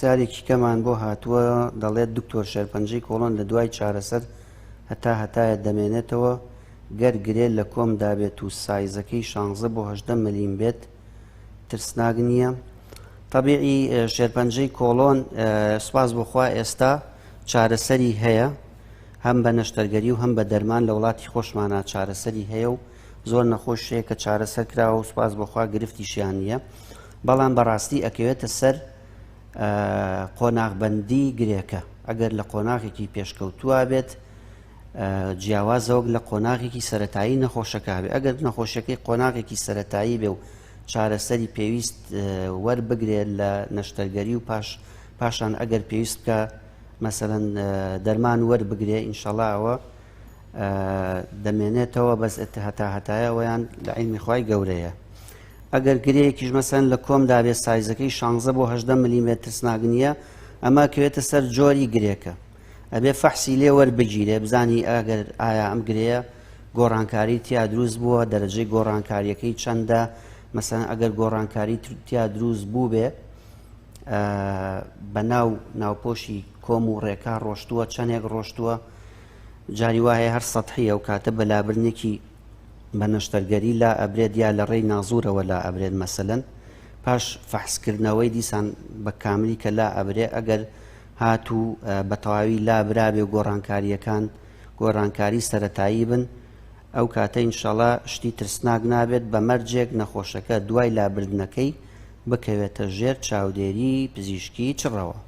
پرسیارێکی کەمان بۆ هاتووە دەڵێت دکتۆر شێرپەنجەی کۆڵۆن لە دوای چارەسەر هەتا هەتایە دەمێنێتەوە گەر گرێ لە کۆم دابێت و سایزەکەی 16 بۆ 18 ملیم بێت ترسناک نییە؟ تەبیعی شێرپەنجەی کۆڵۆن سوپاس بۆخوا ئێستا چارەسەری هەیە هەم بە نەشتەرگەری و هەم بە دەرمان لە وڵاتی خۆشمانە چارەسەری هەیە و زۆر نەخۆش هەیە کە چارەسەر کراوە و سوپاس بۆخوا گرفتیشیان نییە بەڵام بەڕاستی ئەکەوێتە سەر قۆناغبەندی گرێکە ئەگەر لە قۆناغێکی پێشکەوتووە بێت جیاوازە وەک لە قۆناغێکی سەتایی نەخۆشەکە بێ ئەگەر نەخۆشیەکەی قۆناغێکی سەتایی بێ و چارەسەری پێویست وەربگرێت لە نەشتەرگەری و پاش پاشان ئەگەر پێویست بکە مەسەەن دەرمان وەربگرێ ئینشەڵا ئەوە دەمێنێتەوە بەس هەتا هەتایە ئەویان لە عیلمی خوای گەورەیە ئەگەر گرەیەکیش مەسەن لە کۆمدا بێت سایزەکەی 16 بۆ 18 ملیمێت ترسناک نییە ئەمە کەوێتە سەر جۆری گرێکە ئەبێ فەحسی لێ وەربگیرێ بزانی ئەگەر ئایا ئەم گرەیە گۆڕانکاری تیا دروست بووە دەرەجەی گۆڕانکاریەکەی چەندە مەسەن ئەگەر گۆڕانکاری تیا دروست بوو بێ بە ناو ناوپۆشی کۆم و ڕێکا ڕۆشتووە چەندێک ڕۆشتووە جاری وا هەیە هەر سەتحیە و کاتە بە لابردنێکی بە نەشتەرگەری لا ئەبرێت یا لە ڕێی نازورەوە لا ئەبرێت مەسەلەن پاش فەحسکردنەوەی دیسان بە کاملی کە لا ئەبرێ ئەگەر هاتوو بە تەواوی لا برابێ و گۆڕانکاریەکان گۆڕانکاری سەتایی بن ئەو کاتە ئینشەڵا شتی ترسناک نابێت بە مەرجێک نەخۆشەکە دوای لابردنەکەی بکەوێتە ژێر چاودێری پزیشکی چڕەوە.